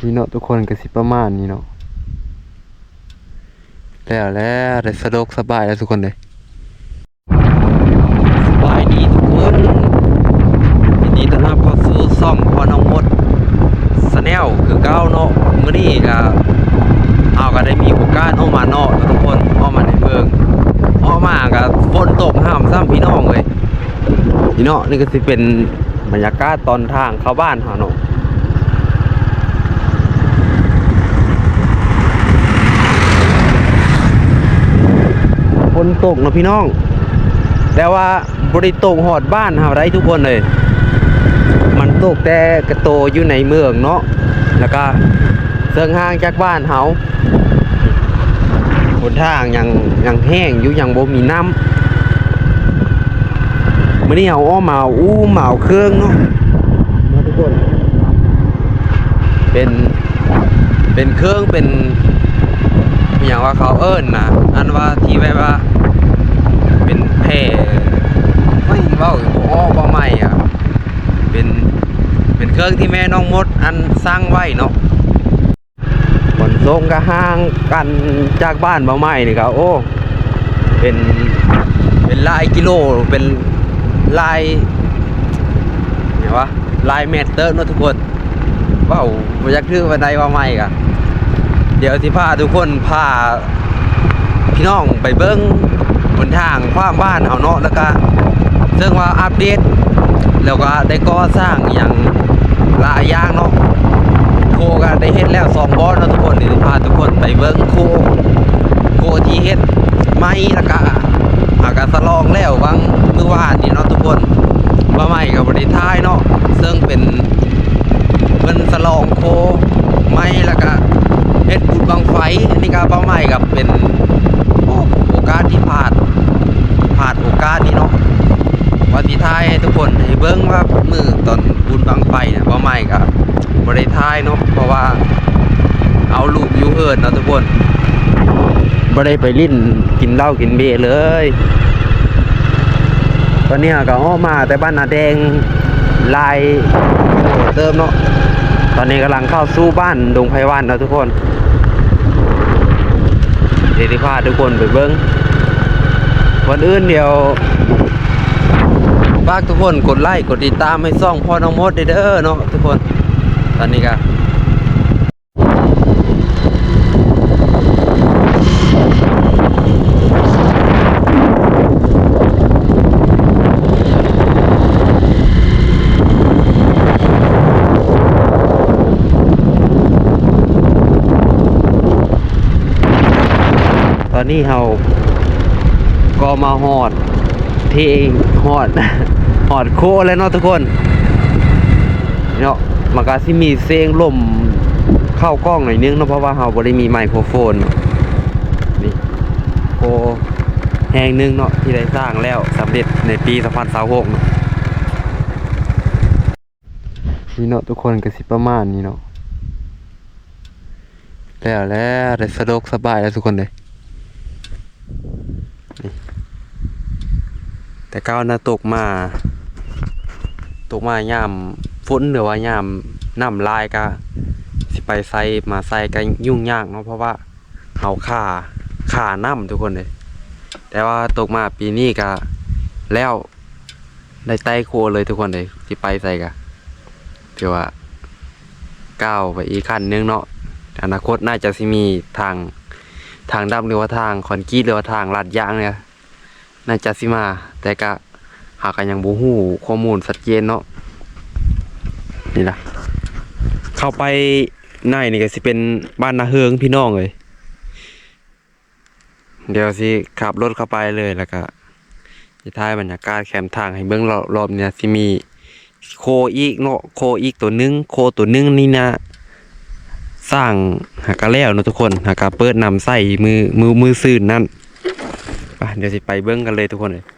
ນີ້ເນາະ ທຸກຄົນ ກໍຊິປະມານນີ້ເນາະ. ແລ້ວ ແລ້ວ ໄດ້ສະດວກສະບາຍແລ້ວທຸກຄົນເດ້. ສະບາຍດີທຸກຄົນ ຍິນດີຕ້ອນຮັບເຂົ້າສູ່ຊ່ອງພໍ່ນ້ອງມົດ Channel ຄືເກົ່າເນາະ. ມື້ນີ້ກໍ ເຮົາກໍໄດ້ມີໂອກາດອອກມານອກເນາະທຸກຄົນ ອອກມາໃນເມືອງ ອອກມາກໍຝົນຕົກຫ້າມຊ້ຳພີ່ນ້ອງເອີຍ. ນີ້ເນາະ ນີ້ກໍຊິເປັນບັນຍາກາດຕອນທາງເຂົ້າບ້ານເຮົາເນາະ. ຝົນຕົກເນາະພີ່ນ້ອງ ແຕ່ວ່າບໍ່ໄດ້ຕົກຮອດບ້ານເຮົາໄດ໋ທຸກຄົນເອີຍ ມັນຕົກແຕ່ກະໂຕຢູ່ໃນເມືອງເນາະ ແລ້ວກະເຊິ່ງຫ່າງຈາກບ້ານເຮົາ. ຫົນທາງຍັງ ຍັງແຫ້ງຢູ່ ຍັງບໍ່ມີນ້ຳ. ມື້ນີ້ເຮົາອອກມາເອົາອູ້ມາເອົາເຄື່ອງເນາະ ເນາະທຸກຄົນ. ເປັນ ເປັນເຄື່ອງ ເປັນ ອີຫຍັງວ່າເຂົາເອີ້ນນະ ອັນວ່າທີ່ແບບວ່າເປັນແຜ່ ໂອ້ຍ ເວົ້າບໍ່ອອກ ເວົ້າໃໝ່ອະ ເປັນ ເປັນເຄື່ອງທີ່ແມ່ນ້ອງມົດ ອັນ ສັ່ງໄວ້ເນາະ. ຂົນສົ່ງກະຫ່າງກັນຈາກບ້ານບ່າວໃໝ່ນີ້ກະ ໂອ້ ເປັນ ເປັນຫຼາຍກິໂລ ເປັນຫຼາຍ ຫຍັງວະ ຫຼາຍແມັດເຕີບເນາະທຸກຄົນ. ເວົ້າບໍ່ຢາກຖືກປານໃດ ເວົ້າໃໝ່ກະ ດຽວຊິພາທຸກຄົນ ພາ ພີ່ນ້ອງໄປເບິ່ງຫົນທາງຂວາມບ້ານເຮົາເນາະ ແລ້ວກະເຊິ່ງວ່າອັບເດດ ແລ້ວກະໄດ້ກໍ່ສ້າງອີ່ຫຍັງຫຼາຍຢ່າງເນາະ. ໂຄກະໄດ້ເຮັດແລ້ວສອງບ່ອນເນາະທຸກຄົນ. ດຽວຊິພາທຸກຄົນໄປເບິ່ງໂຄ ໂຄທີ່ເຮັດໃໝ່ ແລ້ວກະ ຫາກະສະຫຼອງແລ້ວຫວ່າງມື້ວານນີ້ເນາະທຸກຄົນ. ບ່າວໃໝ່ກະບໍ່ໄດ້ຖ່າຍເນາະ ເຊິ່ງເປັນ ເພິ່ນສະຫຼອງໂຄໃໝ່ ແລ້ວກະເຮັດບຸນບັ້ງໄຟ. ອັນນີ້ກະເປົ້າໝາຍກະເປັນ ໂອ້ ໂອກາດທີ່ພາດ ພາດໂອກາດນີ້ເນາະ ວ່າຊິຖ່າຍໃຫ້ທຸກຄົນໄດ້ເບິ່ງວ່າມື້ຕອນບຸນບັ້ງໄຟນະ. ເປົ້າໝາຍກະບໍ່ໄດ້ຖ່າຍເນາະ ເພາະວ່າເອົາລູກຢູ່ເຮືອນເນາະທຸກຄົນ ບໍ່ໄດ້ໄປຫຼິ້ນກິນເຫຼົ້າກິນເບຍເລີຍ. ຕອນນີ້ເຮົາກໍອອກມາແຕ່ບ້ານນາແດງຫຼາຍເຕີບເນາະ. ຕອນນີ້ກຳລັງເຂົ້າສູ່ບ້ານດົງໄພວັນເນາະທຸກຄົນ. ດຽວຊິພາທຸກຄົນໄປເບິ່ງ. ກ່ອນອື່ນດຽວຝາກທຸກຄົນກົດໄລກົດຕິດຕາມໃຫ້ຊ່ອງພໍ່ນ້ອງມົດເດີເນາະທຸກຄົນ. ຕອນນີ້ກໍ ຕອນນີ້ເຮົາກໍມາຮອດ ທີ່ຮອດ ຮອດໂຄແລ້ວເນາະທຸກຄົນເນາະ. ມັນກະຊິມີສຽງລົມເຂົ້າກ້ອງໜ້ອຍໜຶ່ງເນາະ ເພາະວ່າເຮົາບໍ່ໄດ້ມີໄມໂຄໂຟນ. ນີ້ໂຄແຫ່ງໜຶ່ງເນາະ ທີ່ໄດ້ສ້າງແລ້ວສຳເລັດໃນປີສອງພັນຊາວຫົກເນາະ. ນີ້ເນາະທຸກຄົນ ກໍຊິປະມານນີ້ເນາະ. ແລ້ວ ແລ້ວ ໄດ້ສະດວກສະບາຍແລ້ວທຸກຄົນເດ້. ນີ້ ແຕ່ເກົ່ານະ ຕົກມາ ຕົກມາຍາມຝົນ ຫຼືວ່າຍາມນ້ຳຫຼາຍ ກະຊິໄປໃສມາໃສກະຫຍຸ້ງຍາກເນາະ ເພາະວ່າເຮົາຂາ ຂານ້ຳທຸກຄົນເດ້. ແຕ່ວ່າຕົກມາປີນີ້ກະແລ້ວ ໄດ້ໄຕ່ຂົວເລີຍທຸກຄົນເອີຍ. ຊິໄປໃສກະຖືວ່າກ້າວໄປອີກຂັ້ນໜຶ່ງເນາະ. ອະນາຄົດໜ້າຈະຊິມີທາງ ທາງດຳ ຫຼືວ່າທາງຄອນກຣີດ ຫຼືວ່າທາງລາດຢາງນີ້ ໜ້າຈະຊິມາ ແຕ່ກະ ເຮົາກະຍັງບໍ່ຮູ້ຂໍ້ມູນຊັດເຈນເນາະ. ນີ້ລະ ເຂົ້າໄປໃນນີ້ກະຊິເປັນບ້ານນາເຮີງພີ່ນ້ອງເອີຍ. ດຽວຊິຂັບລົດເຂົ້າໄປເລີຍ ແລ້ວກະຊິຖ່າຍບັນຍາກາດແຄມທາງໃຫ້ເບິ່ງ. ລອບ ລອບນີ້ຊິມີໂຄອີກເນາະ ໂຄອີກໂຕໜຶ່ງ. ໂຄໂຕໜຶ່ງນີ້ນະ ສ້າງຫາກະແລ້ວເນາະທຸກຄົນ ຫາກະເປີດນ້ຳໃຊ້ມື້ ມື້ ມື້ຊືນນັ້ນ. ໄປ ດຽວຊິໄປເບິ່ງກັນເລີຍທຸກຄົນເອີຍ. ນີ້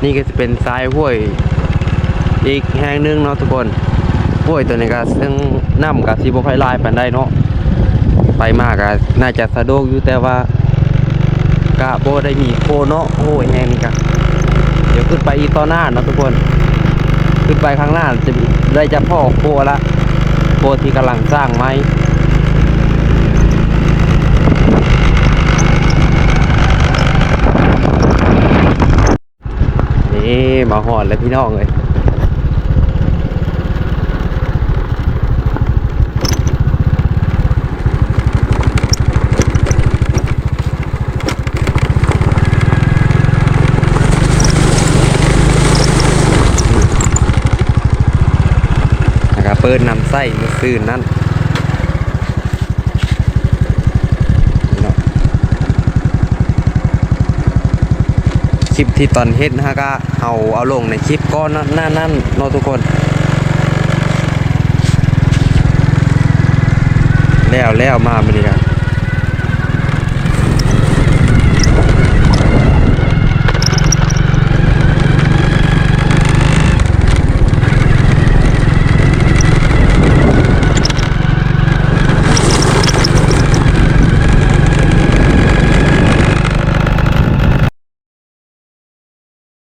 ນີ້ກໍຊິເປັນຊາຍຫ້ວຍອີກແຫ່ງໜຶ່ງເນາະທຸກຄົນ. ຫ້ວຍໂຕນີ້ກໍເຊິ່ງນ້ຳກໍຊິບໍ່ຄ່ອຍຫຼາຍປານໃດເນາະ, ໄປມາກໍໜ້າຈະສະດວກຢູ່ ແຕ່ວ່າກໍບໍ່ໄດ້ມີໂຄເນາະ. ໂອ້ຍ ແຫ່ງນີ້ກໍ ດຽວຂຶ້ນໄປອີກຕໍ່ໜ້າເນາະທຸກຄົນ, ຂຶ້ນໄປຂ້າງໜ້າຈະໄດ້ຈະພໍໂຄລະ ໂຄທີ່ກຳລັງສ້າງໃໝ່. ນີ້ມາຮອດແລ້ວພີ່ນ້ອງເອີຍ. ແລ້ວກໍເປີດນ້ຳໃຊ້ມື້ຊືນນັ້ນເນາະ. ຄລິບທີ່ຕອນເຮັດເຮົາກໍ ເຮົາເອົາລົງໃນຄລິບກ່ອນໜ້ານັ້ນເນາະທຸກຄົນ. ແລ້ວ ແລ້ວມາມື້ນີ້ກໍ